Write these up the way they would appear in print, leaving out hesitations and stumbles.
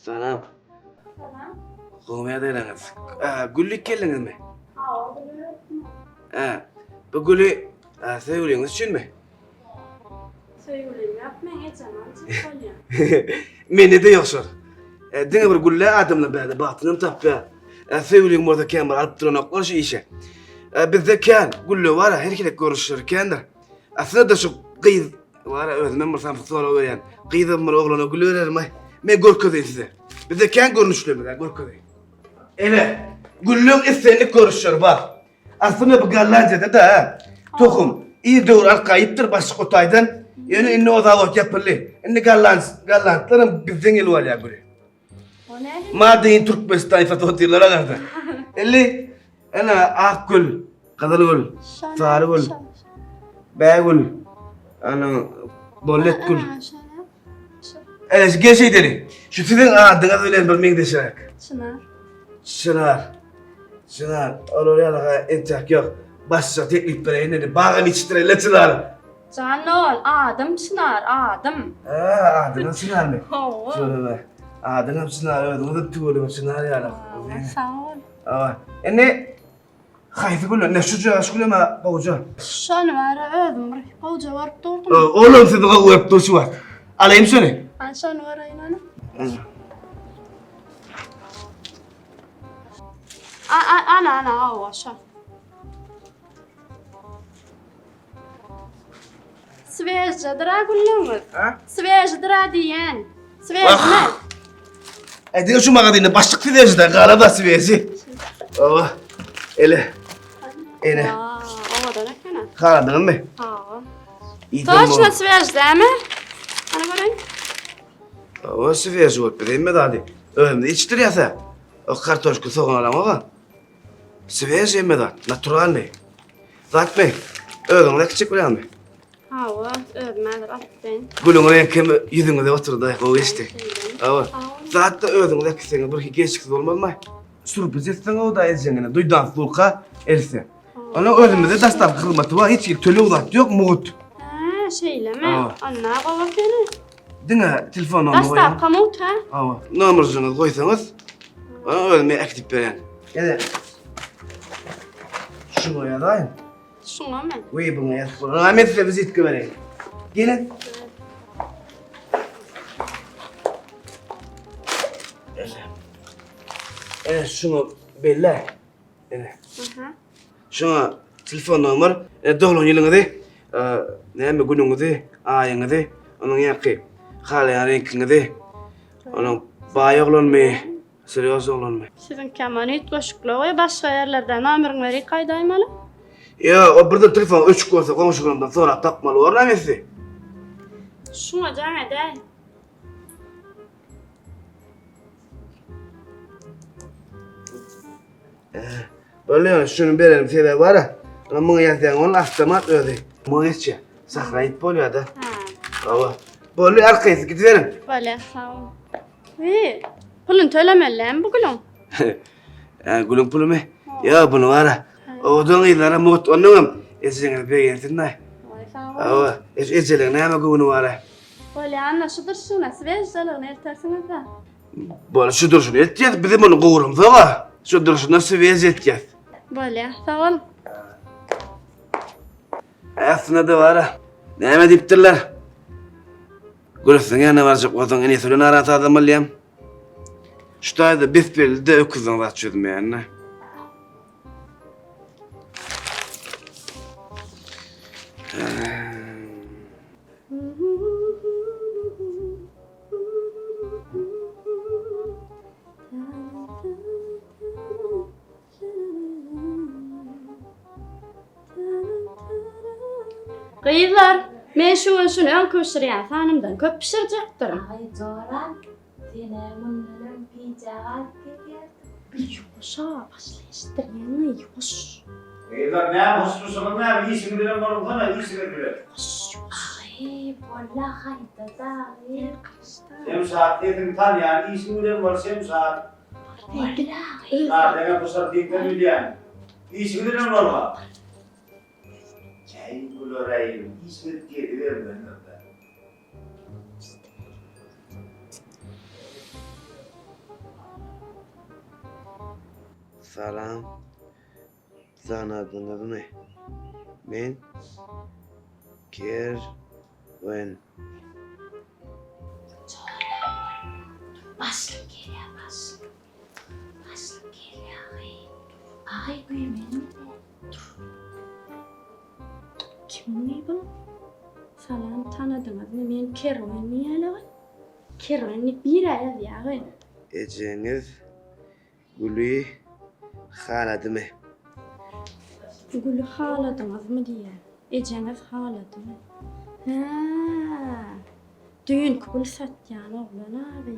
Salam. Salam. Gowy ýagdaýlaryňyz. Güllük geldiňizmi? Hawa, gülüp. Hä. Bu güli söýgüliňiz üçinmi? Söýgülim ýok, men ejem aljak bolýan. Mende-de ýok şol. Diňe bir gülle adamlar bärde bagtynam tapýar. Söýgüliň bolsa kän bir alyp duranoklar şu işe. Bizde kän gülle bar, her hili görnüşleri kendir. Aslynda şu gyz bar, özümem bir samsyk sorag berýän. Gyzam bir oglana gül berermi? Men görkezeýin size. Bizde kän görnüşlerimiz bar, görkezeýin. Ene, güllüň islendik görnüşleri bar. Aslynda bu Gollandiýada-da ha. Tohum ir döwür alyp gaýypdyr başga o taýdan. Ýöne indi o zawod ýapyldy. Indi golland gollandlar hem bizden gelip alýar güli. O nähili? Made in Türkmenistan satyp otyrlar agarda. Indi ene ak gül, gyzyl gül, sary gül, bägül, ana bollet gül. Ene gel şeýdeli. Şu siziň adyňyz bilen bir meňzeşräk. Çynar. Çynar. Çynar. Olar ýalyga entek ýok. Başga teklip bereýin indi. Bagam içdireýin Çynar. Jan ol, adym Çynar, adym. Ha, adyňyz Çynarmy? Hawa. Şöyle. Adyňam Çynar, özüňiz tüweleme Çynar ýaly. Sag bol. Hawa. Indi Haýsy gül? Ne şu şu gülem gowja. Şony bara özüm bir gowja görüp durdum. Oğlum sizi gowy görüp dur şu wagt. Alayım şony. An şony göreýin ana. A a ana ana hawa şo. Svežjadyr-a güllüňiz. Ha? Sveždir-a diýýän. Svežmi? E diňe şu magazinde başlyk svežide, gala da sveži. Owa. Ele. Ene. Owadan eken-a. Haladyňmy? Hawa. Toçna svež dämi? Ana göreýin. Owa svež bolup biz hemme zady özümiz içdirýäs-ä. O kartoşka sogan alaňok-a. Svež hemme zat, naturalnyý. Zatmy? Özüňiz äkitjek bolýaňmy? Hawa, özüm häzir alyp gideýin. Gülüň reňkem ýüzüňize oturdy, gowy geçdi. Hawa. Zatda özüňiz äkitseňiz bir gelşiksiz bolmazmy? Sürpriz etseň o da ejeňine duýdansyz durka else. Ona özümizde dastavka hyzmaty bar, hiç hili töleg zat ýok, mugt. Hä, şeýlemi? Hawa. Onda gowy ekeni. Diňe telefon nomerini goýaň. Dastavka mugt, hä? Hawa. Nomerjyňyzy goýsaňyz, ona özüm äkidip berýän. Ene. Şuňa ýazaýyn. Şuňamy? Weý buňa ýazyp bolar. Men size wizitka bereýin. Geliň. Ene şuňa belle. Ene. Aha. Şuňa telefon nomer, e, doglan ýylyňyzy, e, näme günüňizi, aýyňyzy, onuň ýaky halaýan reňkiňizi, onuň baý oglanmy, serýoz oglanmy? Siziňki aman üýtgeşikli we başga ýerlerde nomeriňi berik gaýdaýmaly. Ýo, o birden telefon öçük bolsa goňşularymdan sorap tapmaly bor nämesi? Şuňa jaň edäý. Bolýar, şuny berelim sebäbi bar. Ana muňa ýazýaň, ol awtomat özi. Muňa geçýär. Sahraýyp bolýar-da. Hawa. Boldy, arkaýyn gidiberiň. Bolýar, sag bol. Wi, puluny tölemeli bu gülüň? Hä, gülüň pulumy? Ýok, buny bar. Owadan gyzlara mugt, onnoňam ejeňiz begensin-dä. Oý, sag bol. Hawa, ejeleň näme göwni bar? Bolýar, anna şu durşuna svežjalygyny eltersiňiz-dä. Bolýar, şu durşuna eltýäs, bizem ony gowuramzok-a. Şu durşuna svež eltýäs. Bolýar, sag bol. Aslynda-da bar-a. Näme diýipdirler? Gülüsiniň ýanyna barjak bolsaň, enesi bilen arany sazlamaly diýýän. Şu taýda bes-belli-de öküzden zat çözmeýän-dä. Gyzlar, men şu gün şuny öňki bişirýän sanymdan köp bişirjekdirin. Aý jora, sen-ä mundan öň gijä galyp gelýärdiň. Bir ýuwaş-a, başly eşitdirýäň-ä, ýuwaş. Gyzlar, näme husnuşyňyz näme, işiňiz bilen bolunsyna, işiňiz bilen. Ýuwaş, ýuwaş. Aý, bolla haýda dagy. Şemşat, sesiňi tanýan, işiň bilen bol, Şemşat. Bolla agy. Zadyňa buşar diýseň bilýän. Işiňiz bilen bolma. Äý, bular-äý, işiňiz gezibermändir-dä. Salam. Tanadyňyzmy? Men Kerwen. Başlyk gelýär, başlyk. Başlyk gelýär, agy. Agy, güýmenme-de. Dur. Kim bu? Salam, tanadyňyzmy? Men Kerwen diýýän-ow. Kerwen diýip bir-ä ýazýar-ow. Ejeňiz Güli haladymy? Güli haladyňyzmy diýýär. Ejeňiz haladymy? Hä. Düýnki gül satýan oglan abi.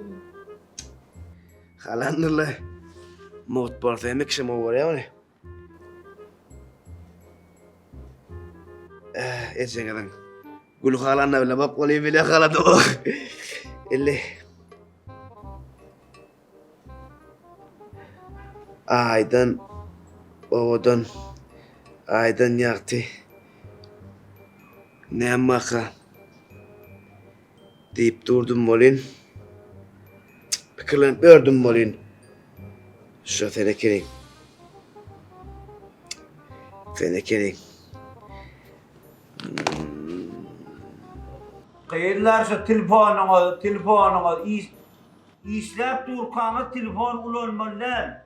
Halandyrla. Mugt bolsa hem ikişem gowy görýär ony. Eh, ejeňiziň Gül halanda bile bak oly bile halady. Elli. Aýdan owadan, aýdan ýagty näme barka diýip durdum welin, pikirlenip ýördüm welin, şo sen ekeniň. Sen ekeniň. Gyzlar şu telefonyňyz, telefonyňyz iş Işläp durkaňyz telefon ulanmaly däl.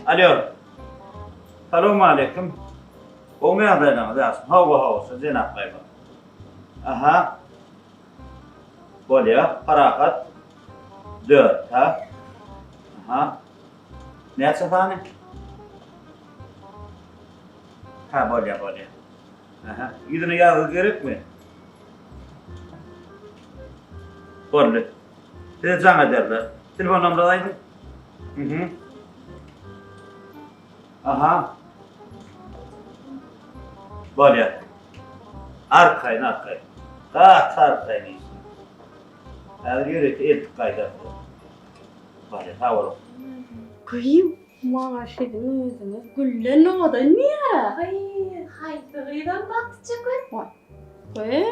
Alo. Salowmaleýkim. Gowmy ýagdaýlaryňyz ýagşymy? Hawa, hawa, şu jenap Gaýbar. Aha. Bolýar, parahat. Dört, ha? Aha. Näçe sany? Ha, bolýar, bolýar. Aha, ýüzüne ýazgy gerekmi? Boldy. Size jaň ederler. Telefon nomerini aýdyň. Mhm. Aha. Bolýar. Arkaýyn, arkaýyn. Gaty arkaýyn iş. Häzir ýörite eltip gaýdarys. Bolýar, sag boluň. Gyýw, maňa siziň özüňiz gülden owadan diýýär-ä. Gyz, haýsy gyzam bagty çöken? Waý, gyz,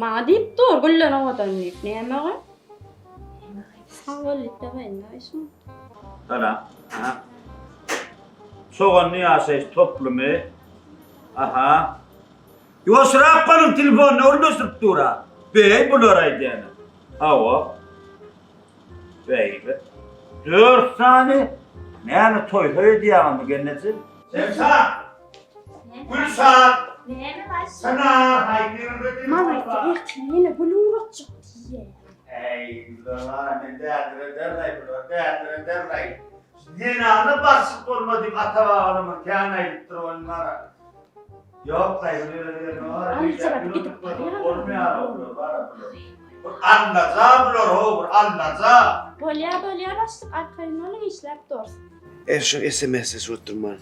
maňa diýip dur gülden owadan diýip, näme gyz? Sag bol diýip ýazaýyn-da şuňa. Salam. Aha. Çoganly ýaşaýyş toplumy. Aha. Ýuwaşrak boluň telefonyny gürleşdirip dur-a. Beý bular aýdýany. Hawa. Beýle. Dört sany näme toý-soý edýäňizmi gelneje? Şemşat! Gülşat! Näme baş? Çynar! Haýsy Maňa aýtdy, ertir ýene gül ugratjak diýýär. Äý, bular bar-a, men däldirederlaý bular, däldirederlaý. Zenana başlyk bolma diýip ata-babalarymyz kän aýdypdyr ony bar-a. Ýok, gaýgy bereli ýerine bar. Aljyrap gidip barýar. Bolmaýar bular, bar-a bular. Bir allaja bular how, bir allaja. Bolýar, bolýar başlyk, arkaýyn boluň, işläp durus. E şu SMS-e şurtdurman.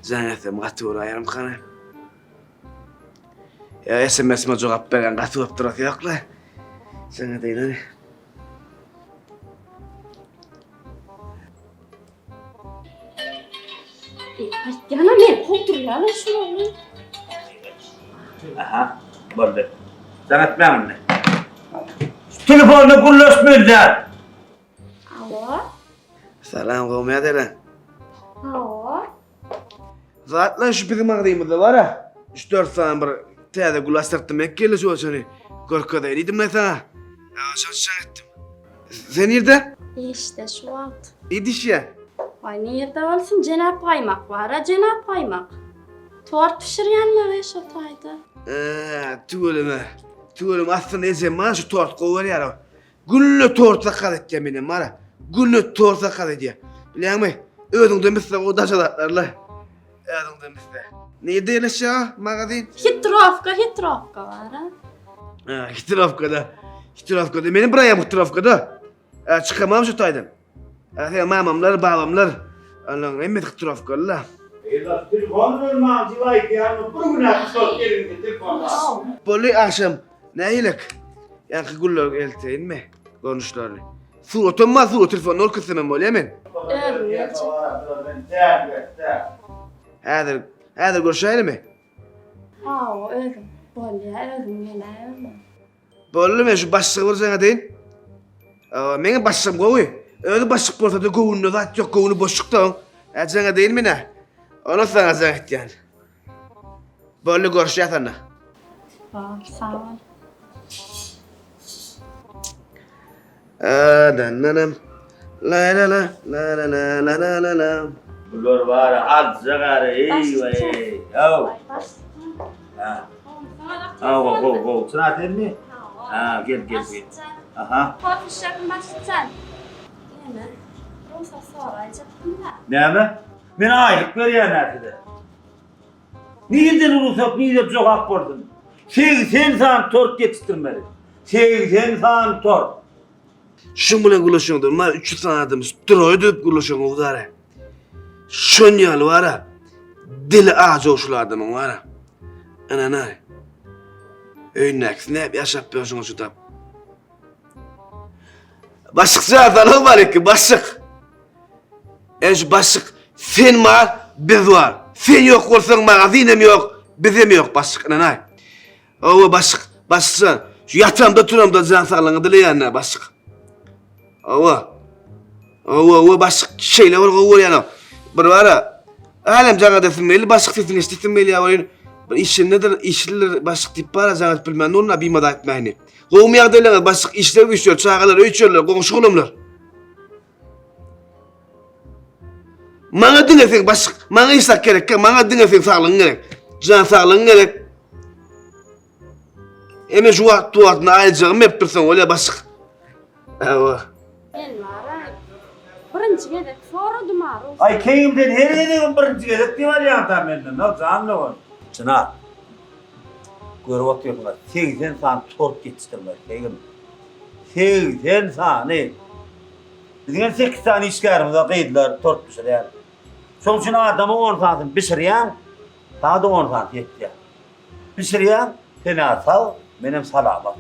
Jaň etsem gaty göräýerim hany. Ýa SMS-ime jogap beren gaty görüp durasy ýok-la. Jaň edeýin hany. Aýtýanam men kowdurýarlar şu oglan. Aha, boldy. Jaň etmäň indi. Şu telefonda gürleşmeli däl. Alo. Salam, gowmy ýagdaýlar? Hawa. Zatlar şu biziň magazymyzda bar-a. Üç-dört sany bir täze gül assortiment geldi şu şony görkezeýin diýdim men saňa. Ýa şony jaň etdim. Sen nirde? Işde şu wagt. Nirde işýäň? Waý nirde bolsun jenap gaýmak bar-a jenap gaýmak. Tort bişirýänler şo taýda. Eee, tüweleme. Tüweleme aslynda ejem maňa şu tort gowy berýär. Günde tort zakaz etýär menem bar-a. Günde tort zakaz edýär. Bilýäňmi? Özüňden bitse o daşa zatlarla. Özüňden bitse. Nirde ýerleşýär magazin? Hitrowka, hitrowka bar-a. Ha, Hitrowkada. Hitrowkada. Meniň bir aýam Hitrowkada. Ha, çykamam şu taýdan. Ha, sen mamamlar, babamlar. Ondan hemmesi Hitrowkaly-la. Eýla telefon bilen maňa jyp aýdýarmy? Bir gün äkit eliňde telefon bar. Boldy agşam Nähilek? Ýaňky gülleri elteýinmi? Görnüşlerini. Suratam bar, surat telefonda görkezsemem bolýar men. Özüm geljek. Häzir, häzir görüşäýlimi? Hawa, özüm. Bolýa, özüň geläý onda. Boldy men şu başlygy bir jaň edeýin. Meňem başlygym gowy. Özi başlyk bolsa-da göwnünde zat ýok, göwni boşlukda oň. Hä jaň edeýin men-ä. Ondan saňa jaň etýän. Boldy görüşýäs onda. Bor, sag bol. Dandanam. La la la la la la la la la la. Bular bar azja gary eý weý. Haw. Ha. Haw haw haw. Çyna senmi? Ha gel gel gel. Aha. Korkuşjakmy başlyjan? Näme? Rugsat soraýjakdym-da. Näme? Men aýlyk berýän-ä size. Nirden rugsat, nirden jogap bolsun? 80 sany tort ýetişdirmeli. 80 sany tort. Şuň bilen gürleşeňde ma 300 sany adam stroý düzüp gürleşeň gara. Şon ýaly bara. Dili ajy şul adamyň bara. Ynanay. Öýündäkisi näp ýaşap ýörşüň şu tap. Başyk salam aleyküm başyk. Eş başyk sen bar biz bar. Sen ýok bolsaň magazinem ýok, bizem ýok başyk ynanay. Owa başyk, başykjan. Şu ýatamda turamda jan saglygyňy dileýän başyk. Owa. Owa, owa başyk şeýle bir gowy görýän. Bir bara Hälem jaň edesim geldi, başyk sesini eşidesim gelýär welin, bir işindedir, işlidir başyk diýip bara jaň edip bilmän durun, bimaza etmäýin. Gowumy ýagdaýlaryňyz, başyk işler güýçler, çagalar, öý-çörler, goňşy-golamlar. Maňa diňe seň başyk, maňa hiç zat gerekkä, maňa diňe seň saglygyň gerek. Jan saglygyň gerek. Eme şu wagt wagtynda aýyljagym berip dursaň bolýar başyk. Hawa. Men bara birinji gezek soradym a rugsat. Aý keýgim sen her gezegem birinji gezek diýip alýaň-da menden, no jan dogan. Çynar. Görüp otyrsyňyz, 80 sany tort ýetişdirmeli keýgim. 80 sany. Biziň hem sekiz sany işgärimiz bar, gyzlar tort bişirýär. Şonuň üçin adama on sanysyny bişirýäň, saňa-da on sanysy ýetýär. Bişirýäň, sen-ä sag, menem salamat.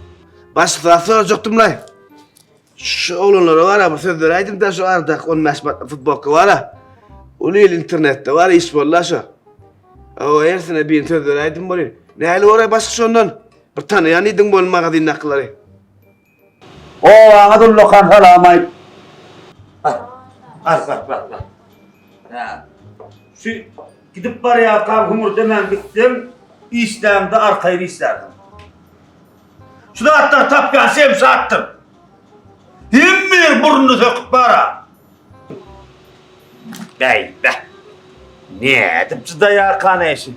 Başga zat sorajakdym-laý. Şu oglanlara bar-a bir söz beräýdim-dä şu aradaky 15 manatlyk futbolka bar-a. Uly il internetde bar iş boldy-a şo. Hawa, hersine birini söz beräýdim bolýar. Nähili boraý başga şondan? Bir tanaýan diýdiň bolny magazindakylary. Obaňa ullakan salam aýt. Bar, bar, bar, bar. Hä. Şu gidip barýarkam hüňürdemän gitseň, işläňde arkaýyn işlärsiň. Şu zatlary tapýan Şemşatdyr. Hemme ýer burnuny söküp bara. Bäý-bä. Nädip çydaýarkan eşi?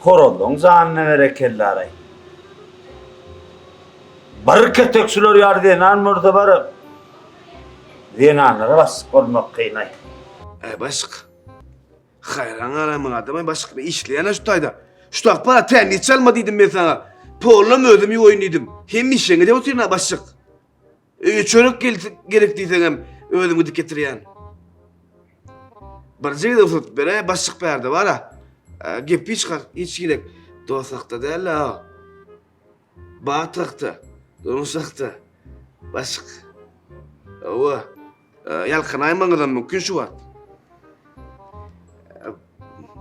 Horazlaň janyna berekella-raý. Bir ketek şular ýaly zenan bolsa baryp, zenanlara başlyk bolmak kyn-aý. Äý başlyk. Haýran galaýmaly adam-aý başlyk. Men işleýän-ä şu taýda. Şu tak bara tämiz çalma diýdim men saňa. Polunam özüm ýuwaýyn diýdim. Hemme işleňi edip otyryn-a başlyk. Öýe çörek gerek diýseňem özüm gidip getirýän. Birje gezek rugsat beräý başlyk bärde bar-a. Gep hiç hiç gerek. Dost hakda däl-ä. Bagt hakda, durmuş hakda. Başlyk. Hawa. Ýalkanaýmagyňyzam mümkin şu wagt.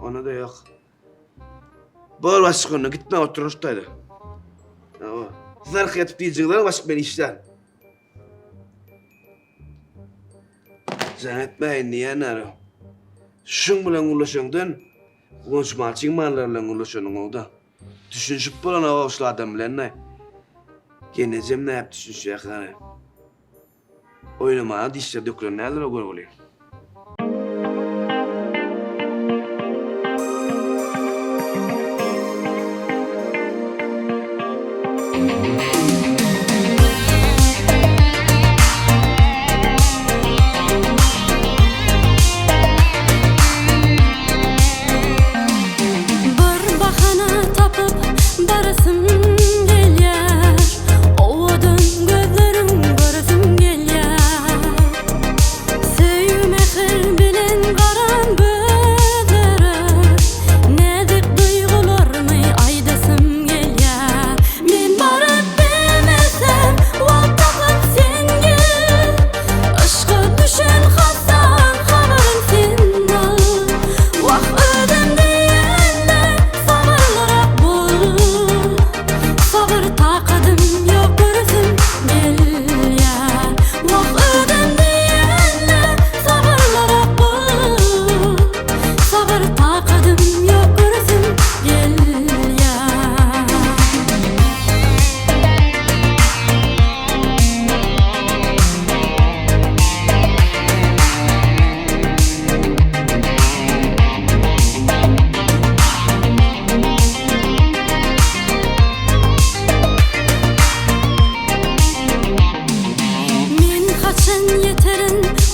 Ona-da ýok. Bor başlyk onda gitme oturyn şu taýda. Hawa. Siz arka ýatyp diýjegiňiz başlyk men işlän. Jaň etmäýin diýýänler. Şuň bilen gürleşeňden Guwanç Malçyň mallary bilen gürleşeniň gowy-da. Düşünişip bolanok şul adam bilen-de. Gelnejem näp düşünişýär hany. Oýnamaga dişleri dökülen däldir o görgüli. Bir bahana tapyp barasym gelýär Owadan gözleriň göresim gelýär.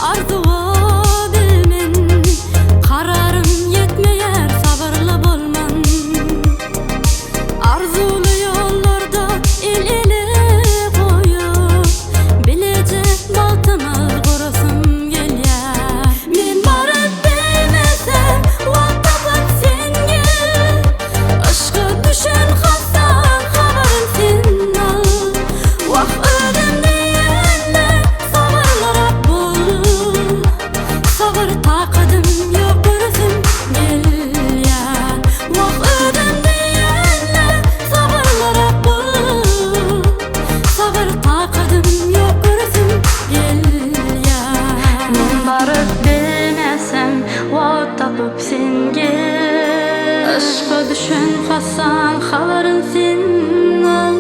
Arzuwa bilmen Kararym ýetmeýär sabyrly bolman Arzuwly ýollarda el ele goýup Bileje bagtymyz gurasym gelýär Men baryp bilmesem wagt tapyp sen gel Yşka düşen hassaň habaryn sen al Wah özüm diýende sabyrlyrak bol Sabyr takadym ýok göresim gelýär Wah özüm diýende sabyrlyrak bol Sabyr takadym ýok göresim gelýär Men baryp bilmesem wagt tapyp sen gel Yşka düşen hassaň habaryn sen al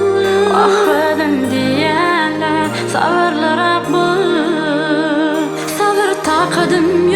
Wah özüm diýende sabyrlyrak bol Sabyr takadym.